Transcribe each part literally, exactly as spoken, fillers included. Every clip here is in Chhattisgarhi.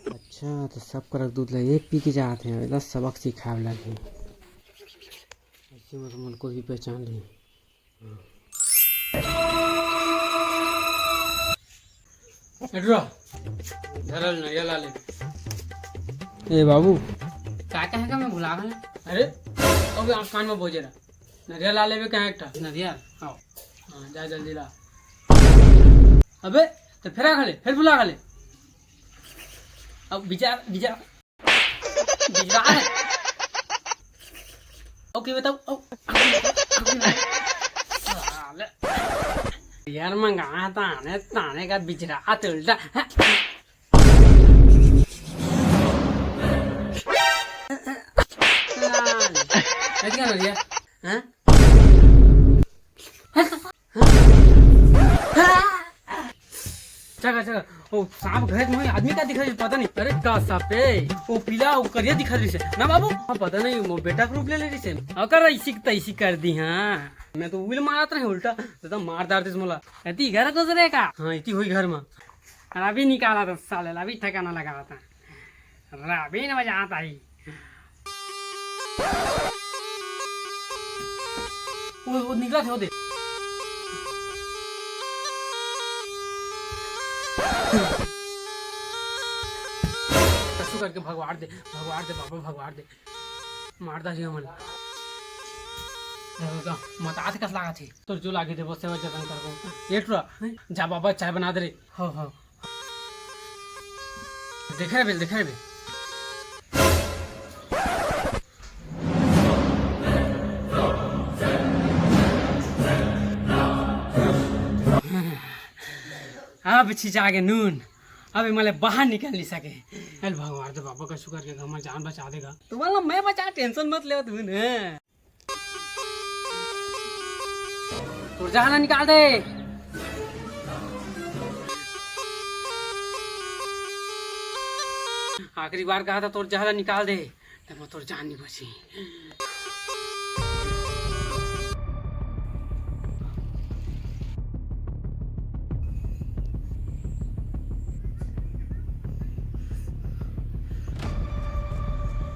अच्छा, तो सब करक दूध ला ये पी के जात हे, एला सबक सिखावे लगही। ऐसे में तो मन कोई भी पहचान ली। एड्रो, धरल नरिया ला ले। ए बाबू, का कहे का मैं भुला गए? अरे, अब आँख कान में बोजे रहा। नरिया ला लेबे कहाँ एक ठा? नरिया? आओ। हाँ, जा जल्दी ला। अबे, तो फेर आ गले, फेर भुला गले। अब बिचार, बिचार। बिचार। ओके, बताओ। ओ। साले। यार, मंगा ताने, ताने का बिचरा, उल्टा। साले। क्या कर दिया? हाँ? चला, चला, वो सांप घरे में आदमी का दिखा, पता नहीं। अरे का सांप है? वो पीला, वो करिया दिखा रही से ना बाबू। हाँ, पता नहीं, वो बेटा के रूप ले ले रही से। अगर ऐसी की तैसी कर दी, हाँ। मैं तो उल मारत रहे उल्टा, तो, तो मार डार दिस मोला। अति घर गुजरे का? हाँ, इति हुई घर में। अरे अभी निकाला था साले, अभी ठिकाना लगा था। राबीन बजात आही। वो, वो निकला थे, वो दे। कसू करके भगवान दे, भगवान दे, बाबा भगवान दे। मार डारी हमन। मतात कस लागत हे। तोर जो लागे देबो, सेवा जतन करबो। एक टुरा, जा बाबा, चाय बना दे रे। हो, हो। देखे रे बेल, देखे रे बेल। अब छिचा के नून, अब एमा ले बाहर निकल नहीं सके। अरे भगवान, तो बाबा का शुक्र के हमर जान बचा देगा। तुम्हारा मैं बचा, टेंशन मत ले तुम। तोर जहर ला निकाल दे। आखिरी बार कहा था तोर जहर ला निकाल दे, तब तोर जान नहीं बची।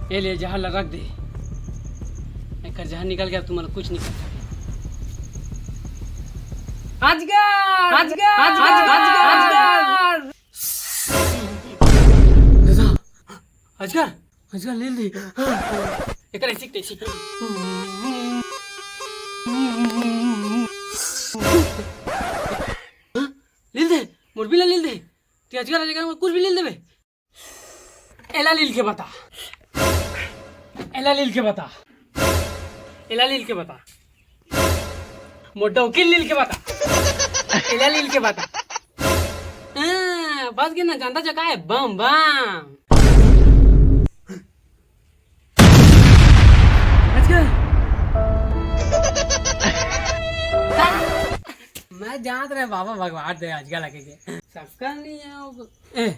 ये ले, जहर ला रख दे। एकर जहर निकल गया, तुम्हारा कुछ नहीं कर सके। अजगर! अजगर! अजगर! अजगर! दादा, अजगर, अजगर ले ले। एकर ऐसी तैसी। लील दे, मोर बिल ला लील दे। ते अजगर, अजगर में कुछ भी लील देबे। एला लील के बता, एला लील के बता, एला लील के बता, मोर डौकी लील के बता, एला लील के बता। हाँ, बस के ना, जानता जो का है, बम बम। अजगर। मैं जानत रहे बाबा भगवान दे अजगर लगे के। सक्कल नहीं है वो। ए,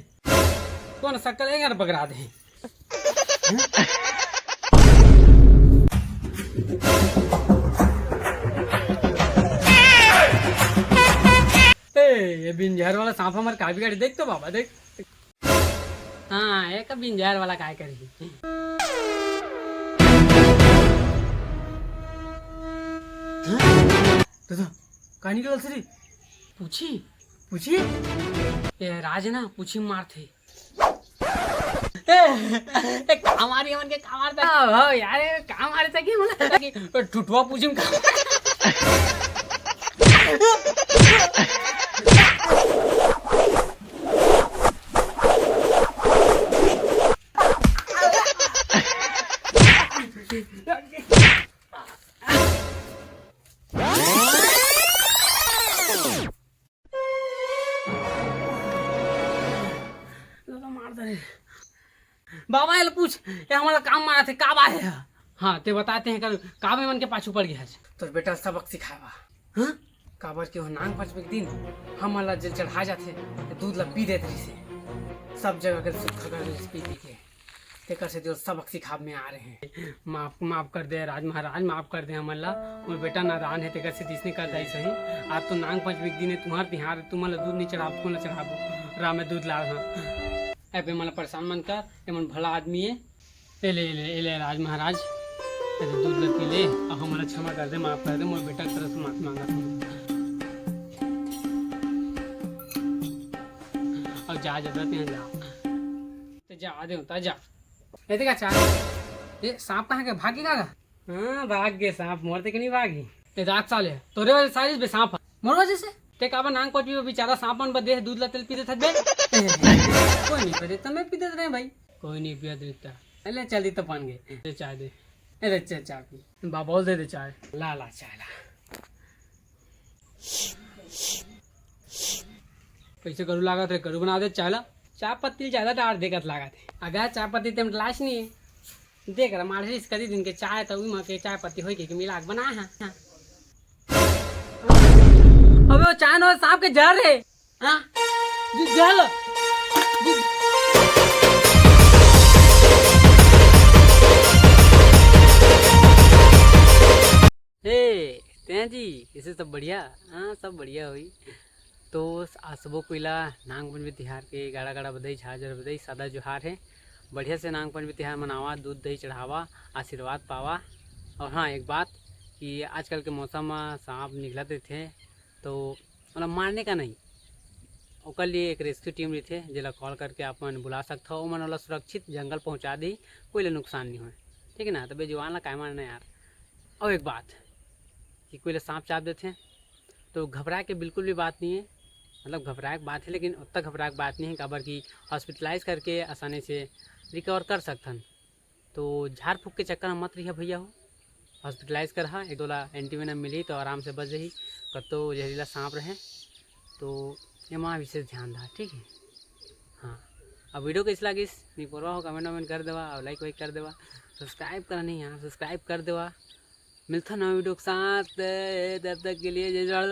कौन सक्कल एक बार पकड़ा दे। ए, ये बिंजार वाला सांप हमार का बिगाड़ी, देख तो बाबा, देख। हाँ, एक बिंजार वाला काय करही। दादा, का निकलल से रे? पूछी? पूछी? ए, राज ना, पूछी मारथे। ए, ए, का मारी हमन के, का मारता? हो, हो, यार, ए, का मारता कि हमन? ठुठुआ पूछी में का? दादा मार दे रे। बाबा, एला पूछ, ये हमारा काम मारा थे, का बा है? हाँ, ते बताते हैं, कल काम में मन के पाछू पड़ गया है। तो बेटा सबक सिखावा। हाँ? काबर के वो नांग पंचमी के दिन हमन ला जल चढ़ा जाथे, तो दूध ला पी देत रहिसे। सब जगह के सूखा कर देत पी पी के। तेकर से जो सबक सिखाब में आ रहे हैं। माफ, माफ कर दे राज महाराज, माफ कर दे हमन ला। मोर बेटा नादान है, तेकर से जिसने कर दाई सही। आज तो नांग पंचमी के दिन है, तुम्हार तिहार है, तुमन ला दूध नहीं चढ़ाब, कोन ला चढ़ाबो? राम में दूध लाल, हाँ। अबे मन ला परेशान मन कर, ये मन भला आदमी है। ए ले, ए ले, ए ले राज महाराज, ए ले दूध ला पी ले, अब हमन ला क्षमा कर दे, माफ कर दे, मोर बेटा के तरफ से माफी मांगत हूँ। अब जा, जा, जा, जा। ते जा, देवता, जा। ए, देखा, चाल। ए, सांप कहाँ के? भाग गे का? हाँ, भाग गे सांप, मोर ते के नहीं भागी। ए, रात साले, तोरे वजह से साजिश बे सांप। मोर वजह से? ते काबर नांग कोचबी वो बेचारा सांप मन बर दे, दूध ला तेल पी देथस बे। ए, कोई नहीं पी देता, मैं पी देता रहे भाई। कोई नहीं पिया देता। ले चल दी तो पान गए। ले चाय दे। ए, ले चल चाय पी। बाबा दे दे चाय। ला, ला, चाय ला। कैसे करू लागत रे, करू बना दे चाय ला। चाय पत्ती ज्यादा डार देखत लागत है। अगर चाय पत्ती तेम लाश नहीं है। देख रहा मारे इस कदी दिन के चाय तो उमा के चाय पत्ती होई के, के मिला के बना है। हाँ। अबे वो चाय ना सांप के जहर है। हाँ। जी जहर। जी। हे, तें जी, इसे सब बढ़िया? हाँ, सब बढ़िया होई। तो आसबो कोई ला नांग पंचमी तिहार के गाड़ा गाड़ा बधाई, झार झार बधाई, सादा जोहार है। बढ़िया से नांग पंचमी तिहार मनावा, दूध दही चढ़ावा, आशीर्वाद पावा। और हाँ, एक बात कि आजकल के मौसम में सांप निकलत रहिथे, तो मतलब मारने का नहीं, ओकर लिए एक रेस्क्यू टीम रहिथे, जेला कॉल करके आप मन बुला सकथव, ओमन ओला सुरक्षित जंगल पहुंचा दी, कोई ले नुकसान नहीं होए, ठीक है ना? तबे जुआन ला काय मारना यार। और एक बात कि कोई ले सांप चाप देथे, तो घबराए के बिल्कुल भी बात नहीं है। मतलब घबराए के बात है, लेकिन उतना घबराए के बात नहीं है, काबर कि हॉस्पिटलाइज करके आसानी से रिकवर कर सकथन। तो झाड़ फूक के चक्कर में मत रहिया भैया हो, हॉस्पिटलाइज कर हा, एक दोला एंटीवेनम मिली तो आराम से बच जाही। कतो जहरीला सांप रहे तो एमा विशेष ध्यान रहा, ठीक है। हाँ, अब वीडियो कैसे लागिस, नहीं परवा हो, कमेंट वमेंट कर देवा और लाइक वाइक कर देवा। सब्सक्राइब करा नहीं यार, सब्सक्राइब कर देवा। मिलता नवा वीडियो के साथ, तब तक के लिए जय जोहार।